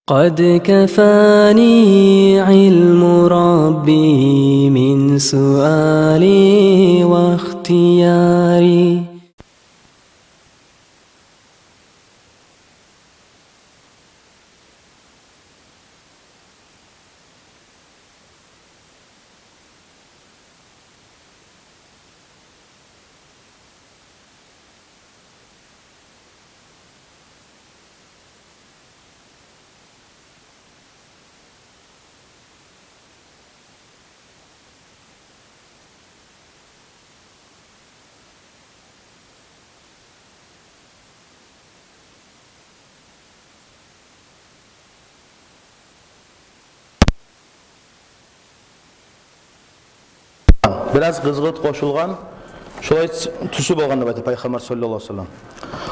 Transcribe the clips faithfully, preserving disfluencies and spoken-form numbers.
قد كفاني علم ربي من سؤالي واختياري. Бираз къызгъылт къошулгъан, шолай тюсю болгъан деп айта Пайхаммар саллаллагьу алайгьи васаллам.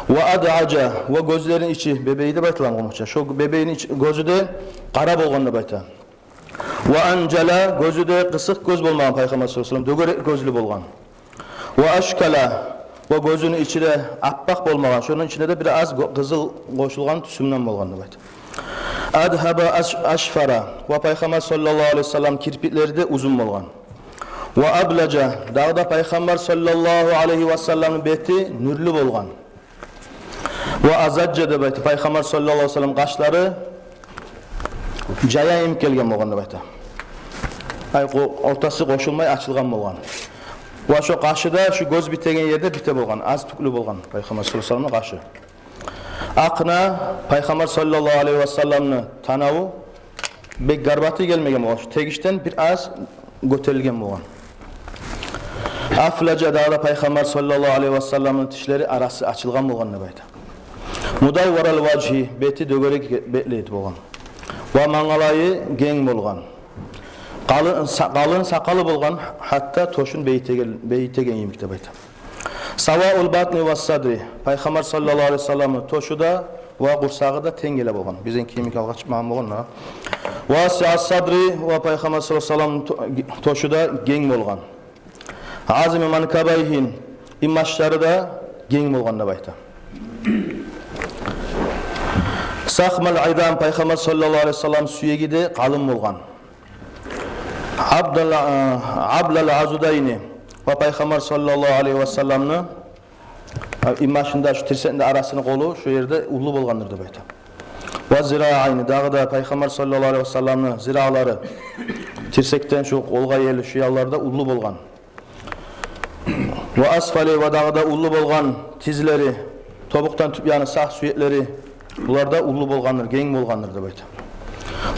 Ва адъажа, ва гёзлерини ичи, бебейи деп айтыла къумукъча. Шо бебейни ич-, гёзю де къара болгъан деп айта. Ва анжала, гёзю де къысыкъ гёз болмагъан Пайхаммар саллаллагьу алайгьи васаллам, дёгерек гёзлю болгъан. Ва ашкала, ва гёзюню ичи де аппакъ болмагъан, шону ичине де бир аз гё-, къызыл къошулгъан тюсюнден болгъан деп айта. Адгьаба аш-, ашфара, ва Пайхаммар саллаллагьу алайгьи васаллам кирпиклери де узун болгъан. Ва аблажа, дагъы да Пайхаммар саллаллагьу алайгьи васалламны бети нюрлю болгъан. Ва азажжа деп айта, Пайхаммар саллаллагьу алайгьи васаллам къашлары жая йимик гелген болгъан деп айта. Ай, къо-, ортасы къошулмай ачылгъан болгъан. Ва шо къашы да шо гёз битеген ерде бите болгъан, аз тюклю болгъан Пайхаммар саллаллагьу алайгьи васалламны къашы. Акъна, Пайхаммар саллаллагьу алайгьи васалламны танаву бек горбатый гелмеген болгъан, шо тегишден бир аз гётерилген болгъан. Афлажа, дагъы да Пайхаммар саллаллагьу алайгьи васалламны тишлери арасы ачылгъан болгъан деп айта. Мудавварал важгьи, бети дёгерек бетли болгъан. Ва мангалайы генг болгъан. Къалын са-, къалын сакъалы болгъан, гьатта тёшюн бегитеген, бегитеген йимик деп айта. Саваул батни ва садри, Пайхаммар саллаллагьу алайгьи васалламны тёшю де ва къурсагъы да тенг геле болгъан. Бизинки йимик алгъа чыкъмагъан болгъан да. Васиас садри, ва Пайхаммар саллаллагьу алайгьи васалламны тё-, тёшю де генг болгъан. Азими манкабайгьи, инбашлары да генг болгъан деп айта. Сахмал изам, Пайхаммар саллаллагьу алайгьи васаллам сюеги де къалын болгъан. Абдал-, а, аблал азудайни, ва Пайхаммар саллаллагьу алайгьи васалламны, а, инбашында, шо тирсекни арасыны къолу шо ерде уллу болгъандыр деп айта. Ва зираайни, дагъы да Пайхаммар саллаллагьу алайгьи васалламны зираалары, тирсекден шо къолгъа ерли шо яллары да уллу болгъан. Ва асфали, ва дагъы да уллу болгъан тизлери, тобукъдан тюп яны сагь сюеклери, булар да уллу болгъандыр, генг болгъандыр деп айта.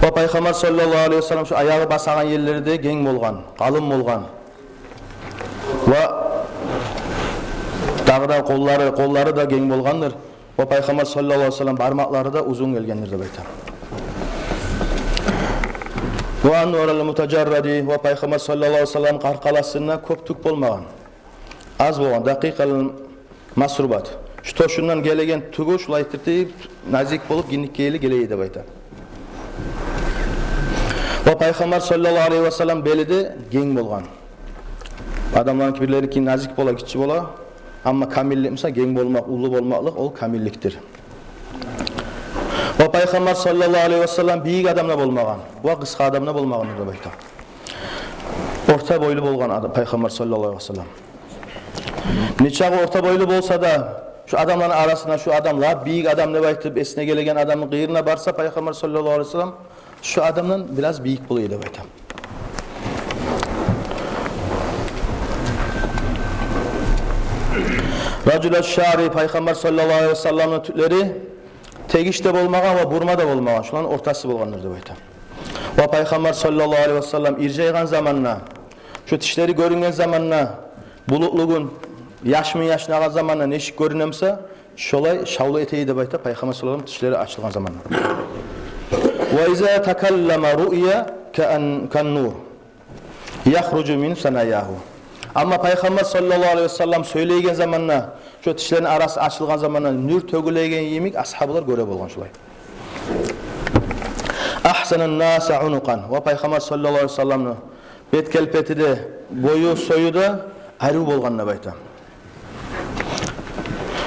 Ва Пайхаммар саллаллагьу алайгьи васаллам шо аягъы басагъан ерлери де генг болгъан, къалын болгъан. Ва дагъы да къоллары, къоллары да генг болгъандыр. Ва Пайхаммар саллаллагьу алайгьи васаллам бармакълары да узун гелгендир деп айта. Ва анварал мутажарради, ва Пайхаммар саллаллагьу алайгьи васаллам къаркъарасында кёп тюк болмагъан. Аз болгъан, дакъикъал масрубат. Шо тёшюнден гелеген тюгю шулай тиртип, назик болуп, гиндик гели геле эди деп айта. Ва Пайхаммар саллаллагьу алайгьи васаллам бели де генг болгъан. Адамларники бирлериники назик бола, гиччи бола, амма камиллик буса, генг болмакъ, уллу болмакълыкъ, ол камилликдир. Ва Пайхаммар саллаллагьу алайгьи васаллам бийик адам да болмагъан, ва къысгъа адам да болмагъан деп айта. Орта бойлу болгъан адам Пайхаммар саллаллагьу алайгьи васаллам. Нечакъы орта бойлу болса да, шо адамланы арасына шо адам лап бийик адам деп айтып, эсине гелеген адамны къырыйына барса, Пайхаммар саллаллагьу алайгьи васаллам шо адамдан бираз бийик бола эди деп айта. Ражула шаъри, Пайхаммар саллаллагьу алайгьи васалламны тюклери тегиш де болмагъан ва бурма да болмагъан, шоланы ортасы болгъандыр деп айта. Ва Пайхаммар саллаллагьу алайгьи васаллам иржайгъан заманда, шо тишлери гёрюнген заманда, булутлу гюн яшмын яшнагъан заманда нечик гёрюне буса, шолай шавла эте эди деп айта Пайхаммар саллаллагьу алайгьи васаллам тишлери ачылгъан заманда. Ва иза такаллама руъя каан-, кан-нур яхружу мин санаягьу. Амма Пайхаммар саллаллагьу алайгьи васаллам сёйлейген заманда, шо тишлерини арасы ачылгъан заманда нюр тёгюлеген йимик асгьабалар гёре болгъан шолай. Агьсанан-наси унукъан. Ва Пайхаммар саллаллагьу алайгьи васалламны бет келпети де, бою-сою да арив болгъан деп айта.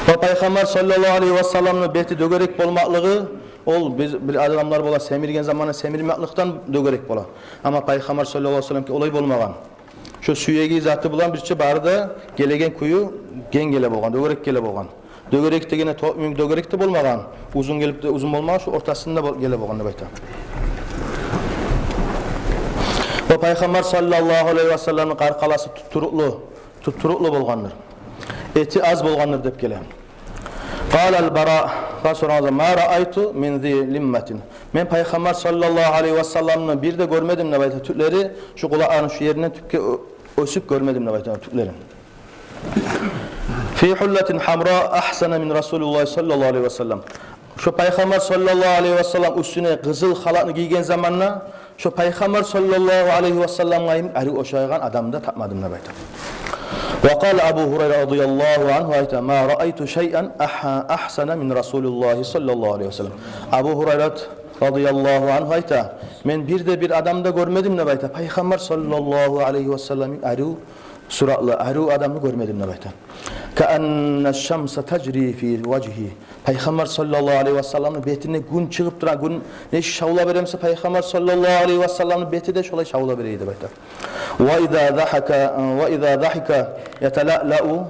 Ва Пайхаммар саллаллагьу алайгьи васалламны бети дёгерек болмакълыгъы Ол биз, бир адамлар бола, семирген заманда семирмекликден дёгерек бола. Амма Пайхаммар саллаллагьу алайгьи ва салламки олай болмагъан. Шо сюеги, заты булан бирче бары да гелеген кюю генг геле болгъан, дёгерек геле болгъан. Дёгерек дегенде токъ йимик дёгерек де болмагъан, узун гелип де узун болмагъан, шо ортасында бол-, геле болгъан деп айта. Ва Пайхаммар саллаллагьу алайгьи ва салламны къаркъарасы туттурукълу, туттурукълу болгъандыр. Эти аз болгъандыр деп геле. Къала ал-Барагъа сорагъан заман: «Ма раайту мин зи лимматин». Мен Пайхаммар саллаллагьу алайгьи ва салламны бир де гёрмедим деп айта тюклери, шо къулакъларыны шо еринден тюпге о-, оьсюп гёрмедим деп айта тюклерин. «Фи хьуллатин хьамра ахьсана мин Расулиллагьи саллаллагьу алайгьи ва саллам». Шо Пайхаммар саллаллагьу алайгьи ва саллам уьстюне къызыл халатны гийген заманда, шо Пайхаммар саллаллагьу алайгьи ва салламгъа йимик арив ошайгъан адамны да тапмадым деп айта. Ва къала Абу Гьурайра радияллагьу ангьу айта: «Ма раайту шайъан ахь-, ахьсана мин Расулиллагьи саллаллагьу алайгьи ва саллам». Абу Гьурайрат радияллагьу ангьу айта: «Мен бир де бир адамны да гёрмедим деп айта, Пайхаммар саллаллагьу алайгьи ва саллам йимик арив суратлы, арив адамны гёрмедим деп айта. Каанна шамса тажри фи важгьи». Пайхаммар саллаллагьу алайгьи ва салламны бетине гюн чыгъып турагъан, гюн нечик шавла бере буса, Пайхаммар саллаллагьу алайгьи ва салламны бети де шолай шавла бере эди деп айта. «Ва иза загьика, ва иза загьика яталаълау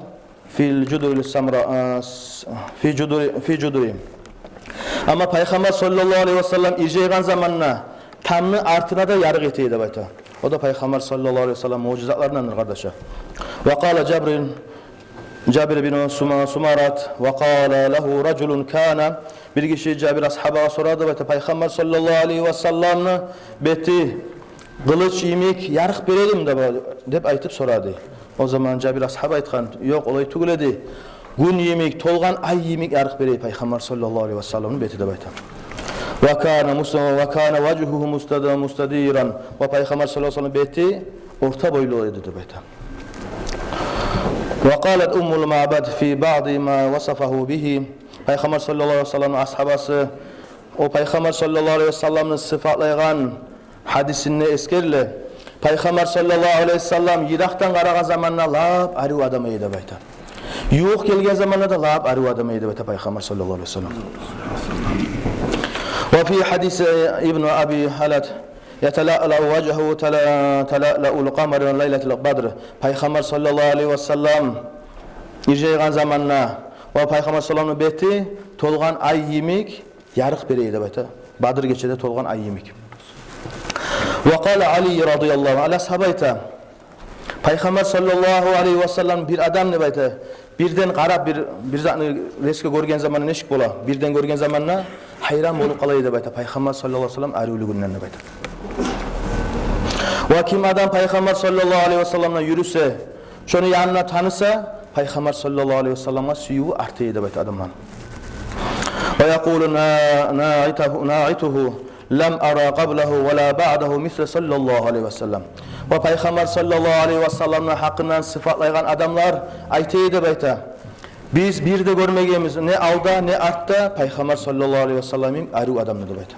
фи жудури самра, а, с-, фи жудури, фи жудури». Амма Пайхаммар саллаллагьу алайгьи ва саллам иржайгъан заманда тамны артына да ярыкъ эте эди деп айта. О да Пайхаммар саллаллагьу алайгьи ва саллам муъжизатларындандыр, къардашлар. Ва къала Жабир, Жабир бин Сума-, Сумарат, ва къала лагьу ражулун кана, бир гиши Жабир асгьабагъа сорады деп айта: «Пайхаммар саллаллагьу алайгьи ва салламны бети къылыч йимик ярыкъ бередими?» деп, деп айтып сорады. О заман Жабир асгьаб айтгъан: «Ёкъ, олай тюгюл эди. Гюн йимик, толгъан ай йимик ярыкъ бере эди Пайхаммар саллаллагьу алайгьи ва салламны бети», – деп айта. «Ва кана муста-, ва кана важгьугьу мустада-, мустадиран». Ва Пайхаммар саллаллагьу алайгьи ва саллам бети орта бойлу эди деп айта. «Ва къалат Уммул Маъбад фи баъди ма васафагьу бигьи». Пайхаммар саллаллагьу алайгьи ва салламны асгьабасы о Пайхаммар саллаллагьу алайгьи ва салламны сыфатлайгъан гьадисинде эсгериле. Пайхаммар саллаллагьу алайгьи ва саллам йыракъдан къарагъан заманда лап арив адам эди деп айта. Ювукъ гелген заманда да лап арив адам эди деп айта Пайхаммар саллаллагьу алайгьи ва саллам. Ва фи гьадиси Ибну Аби Гьалат: «Яталаълау важгьугьу тала-, талаълаул къамари лайлатал бадр». Пайхаммар саллаллагьу алайгьи ва саллам иржайгъан заманда ва Пайхаммар саллаллагьу алайгьи ва салламны бети толгъан ай йимик ярыкъ бере эди деп айта. Бадр гечеде толгъан ай йимик. Ва къала Али радияллагьу ангьу, Али асгьаб айта: «Пайхаммар саллаллагьу алайгьи ва саллам бир адам, – деп айта, – бирден къарап, бир, бир затны резко гёрген заманда нечик бола? Бирден гёрген заманда гьайран болуп къала эди, – деп айта, – Пайхаммар саллаллагьу алайгьи ва саллам аривлюгюнден», – деп айта. Ва ким адам Пайхаммар саллаллагьу алайгьи ва салламдан юрюсе, шону янына таныса, Пайхаммар саллаллагьу алайгьи ва салламгъа сюювю арта эди деп айта адамланы. Ва якъулу на-, наъитугьу, наъитугьу: «Лам ара къаблагьу ва ла баъдагьу мисла саллаллагьу алайгьи ва саллам». Ва Пайхаммар саллаллагьу алайгьи ва салламны гьакъындан сыфатлайгъан адамлар айта эди деп айта: «Биз бир де гёрмегенбиз не алда, не артда Пайхаммар саллаллагьу алайгьи ва саллам йимик арив адамны», – деп айта.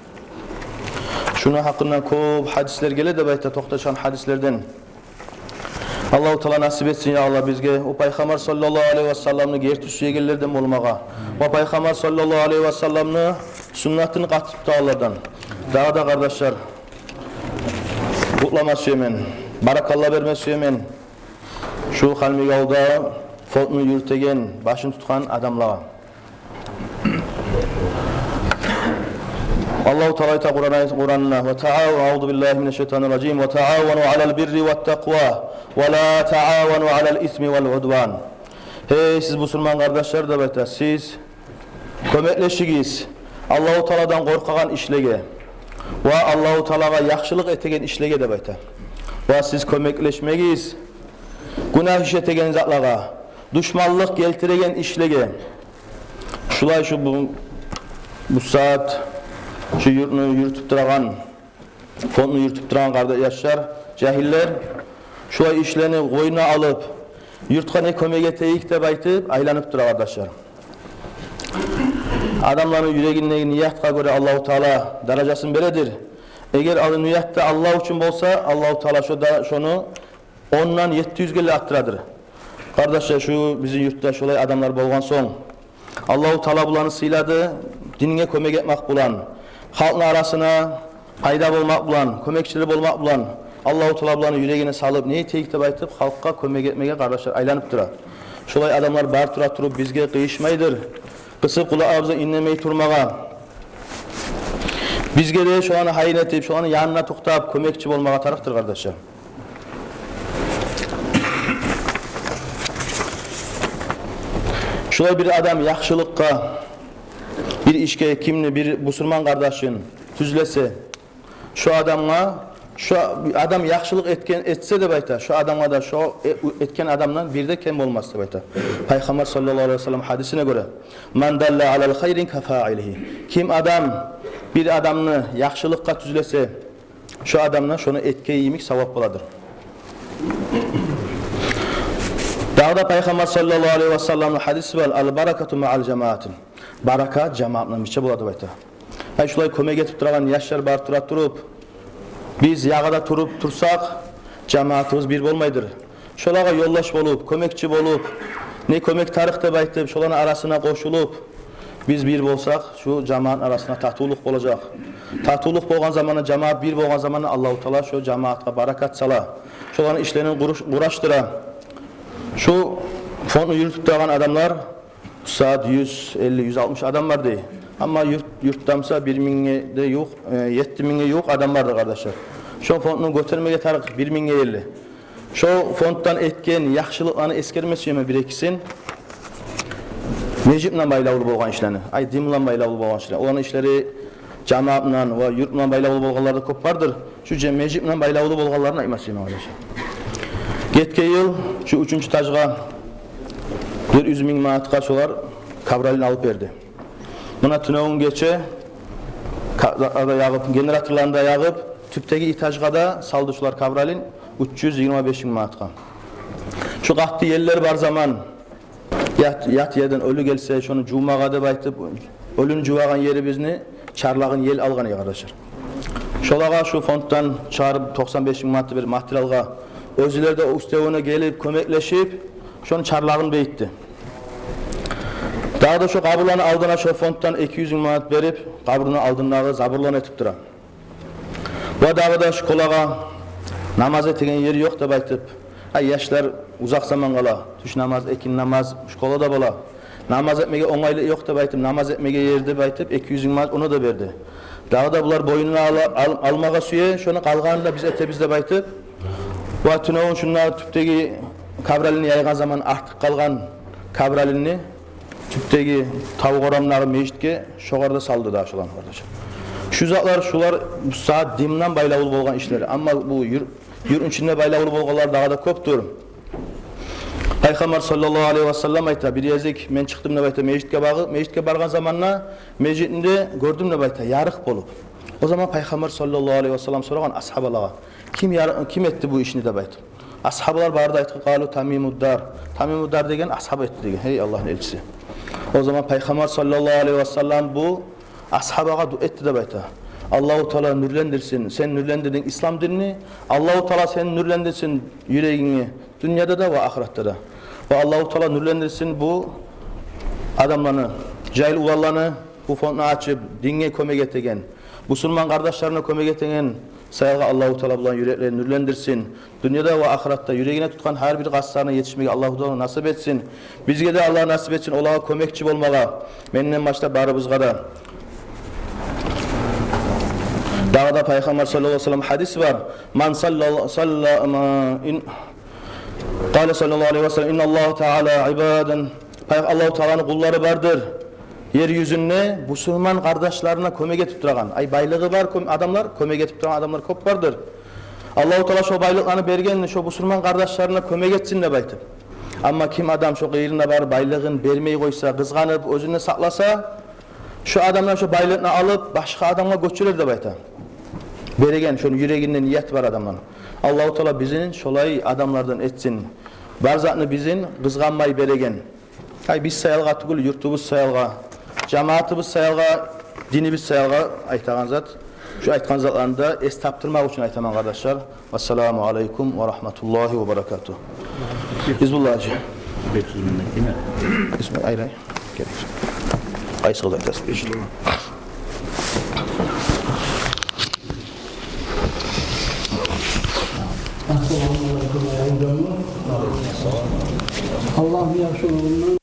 Шуну гьакъындан кёп гьадислер геле деп айта, токъташгъан гьадислерден. Аллагьу Таала насип этсин, я Аллагь, бизге о Пайхаммар саллаллагьу алайгьи ва салламны герти сюегенлерден болмагъа ва Пайхаммар саллаллагьу алайгьи ва салламны суннатын къатты тутагъанлардан. Дагъы да, къардашлар, къутлама сюемен, баракалла берме сюемен шу Халимбекавулда фондну юрютеген, башын тутгъан адамлагъа. Аллагьу Таала айта Къуран аят, Къуранда: «Ва таавану, аузу биллагьи минаш шайтанир ражим, ва таавану алал бирри ват такъва, ва ла таавану алал исми вал удван». Гьей, сиз бусурман къардашлар, деп айта, сиз кёмеклешигиз Аллагьу Тааладан къоркъагъан ишлеге ва Аллагьу Таалагъа яхшылыкъ этеген ишлеге, деп айта. Ва сиз кёмеклешмегиз гюнагь иш этеген затлагъа, душманлыкъ гелтиреген ишлеге. Шулай шу бу, бу сагьат шу юртну юрютюп турагъан, фондну юрютюп турагъан къарда-, яшлар, жагьиллер шулай ишлени къойнуна алып, юртгъа не кёмек этейик деп айтып айланып тура, къардашлар. Адамланы юрегиндеги ниятгъа гёре Аллагьу Таала даражасын бередир. Эгер ал-, ният да Аллагь учун болса, Аллагьу Таала шо да, шону ондан етти юзге де артдырадыр. Къардашлар, шу бизин юртда шолай адамлар болгъан сонг, Аллагьу Таала буланы сыйлады, динге кёмек этмек булан, халкъны арасына пайда болмакъ булан, кёмекчилер болмакъ булан, Аллагьу Таала буланы юрегине салып, не этейик деп айтып, халкъгъа кёмек этмеге, къардашлар, айланып тура. Шолай адамлар бар тура туруп, бизге къыйышмайдыр къысып къулакъларыбызгъа иннемей турмагъа. Бизге де шоланы гьайын этип, шоланы янына токътап, кёмекчи болмагъа тарыкъдыр, къардашлар. Шулай бир адам яхшылыкъгъа, бир ишге кимни, бир бусурман къардашын тюзлесе, шо адамгъа, шо адам яхшылыкъ этген, этсе деп айта, шо адамгъа да шо э-, этген адамдан бир де кем болмас деп айта. Пайхаммар саллаллагьу алайгьи васаллам гьадисине гёре: «Ман далла алал хайрин кафаилигьи». Ким адам бир адамны яхшылыкъгъа тюзлесе, шо адамдан шону этген йимик савап боладыр. Дагъы да Пайхаммар саллаллагьу алайгьи васалламны гьадиси бар: «Ал баракату маал жамаати». Баракат жамаатны бирче бола деп айта. Ай, шулай кёмек этип турагъан яшлар бар тура туруп, биз ягъада туруп турсакъ, жамаатыбыз бир болмайдыр. Шолагъа ёлдаш болуп, кёмекчи болуп, не кёмек тарыкъ деп айтып, шоланы арасына къошулуп, биз бир болсакъ, шу жамаатны арасына татывлукъ болажакъ. Татывлукъ болгъан заманда, жамаат бир болгъан заманда Аллагьу Таала шо жамаатгъа баракат сала. Шоланы ишлерин къуруш-, къураштыра. Шу фондну юрютюп турагъан адамлар, саат юз элли, юз алтмыш адам бар дей. Амма юрт, юртда буса бир мингге де ювукъ, э, етти мингге ювукъ адам барды, къардашлар. Шо фондну гётермеге тарыкъ бир мингге ерли. Шо фонддан этген яхшылыкъланы эсгерме сюемен бир-экисин. Межит булан байлавлу болгъан ишлени, ай, дин булан байлавлу болгъан ишлени. Оланы ишлери жамаат булан ва юрт булан байлавлу болгъанлар да кёп бардыр. Шу же-, межит булан байлавлу болгъанларын айтма сюемен, къардашлар. Гетген йыл шу уьчюнчю этажгъа дёрт юз минг манатгъа шолар ковролин алып берди. Муна тюнегюн гече ка-, да, да ягъып, генераторларын да ягъып, тюпдеги этажгъа да салды шолар ковролин уьч юз йигирма беш минг манатгъа. Шу къатты еллер бар заман, ят, ят ерден оьлю гелсе, шону жувмагъа деп айтып, оьлюню жувагъан ерибизни чарлагъын ел алгъан эди, къардашлар. Шолагъа шу фонддан чыгъарып токъсан беш минг манат бир материалгъа, оьзлер де уьстевюне гелип, кёмеклешип, шону чарлагъын бегитди. Дагъы да шо къабурланы алдына шо фонддан эки юз минг манат берип, къабурну алдындагъы заборланы этип тура. Ва дагъы да школагъа намаз этеген ер ёкъ деп айтып, ай, яшлар узакъ заман къала, тюш намаз, экинни намаз, школада бола. Намаз этмеге онгайлы ёкъ деп айтып, намаз этмеге ер деп айтып, эки юз минг манат ону да берди. Дагъы да булар бойнуна ала-, ал-, алмагъа сюе, шону къалгъанын да биз этебиз деп айтып. Ва тюнегюн шунда тюпдеги ковролинни яйгъан заман артыкъ къалгъан ковролинни тюпдеги тавукъ орамдагъы межитге шогъар да салды да шоланы, къардашлар. Шу затлар, шулар бу сагьат дин булан байлавлу болгъан ишлер. Амма бу юр-, юртну ичинде байлавлу болгъанлар дагъы да кёпдюр. Пайхаммар саллаллагьу алайгьи васаллам айта, бир гезик мен чыкъдым деп айта межитге багъы-, межитге баргъан заманда межитни де гёрдюм деп айта, ярыкъ болуп. О заман Пайхаммар саллаллагьу алайгьи васаллам сорагъан асгьабалагъа: «Ким яр-, ким этди бу ишни?» – деп айтып. Асгьабалар бары да айтгъан: «Къалу Тамимуд-Дар». Тамимуд-Дар деген асгьаб этди деген, гьей Аллагьны элчиси. О заман Пайхаммар саллаллагьу алайгьи васаллам: «Бу асгьабагъа дуа этди», – деп айта. «Аллагьу Таала нюрлендирсин, сен нюрлендирдинг ислам динни, Аллагьу Таала сен нюрлендирсин юрегингни дюньяда да ва ахыратда да. Ва Аллагьу Таала нюрлендирсин бу адамланы, жагьил уланланы, бу фондну ачып, динге кёмек этеген, бусурман къардашларына кёмек этеген саялгъа Аллагьу Таала буланы юреклерин нюрлендирсин. Дюньяда ва ахыратда юрегине тутгъан гьар бир къастларына етишмеге Аллагьу Таала насип этсин. Бизге де Аллагь насип этсин олагъа кёмекчи болмагъа, менден башлап барыбызгъа да». Дагъы да Пайхаммар саллаллагьу алайгьи васаллам гьадиси бар. Ман салла, салла, ма, ин, къала саллаллагьу алайгьи васаллам: «Инналлагьа Таала ибадан». Пай-, Аллагьу Тааланы къуллары бардыр ер юзюнде бусурман къардашларына кёмек этип турагъан. Ай, байлыгъы бар кём-, адамлар, кёмек этип турагъан адамлар кёп бардыр. Аллагьу Таала шо байлыкъланы берген, шо бусурман къардашларына кёмек этсин деп айтып. Амма ким адам шо къырыйына барып байлыгъын бермей къойса, къызгъанып оьзюнде сакъласа, шо адамдан шо байлыкъны алып башгъа адамгъа гёчюрер деп айта. Береген, шону юрегинде ният бар адамдан. Аллагьу Таала бизин шолай адамлардан этсин. Бар затны бизин къызгъанмай береген. Ай, биз саялгъа тюгюл, юртубуз саялгъа, жамаатыбыз саялгъа, динибиз саялгъа айтагъан зат. Шу айтгъан затланы да эс тапдырмакъ учун айтаман, къардашлар. Ассаламу алайкум ва рагьматуллагьи ва баракатугь. Гьизбуллагь гьажи. Бек сюз менден ким я? Исмаил, айрай. Герек. Къайсыгъыз айтасыз? Ассаламу алейкум, я гьожамны. Аллагьны яхшылыгъындан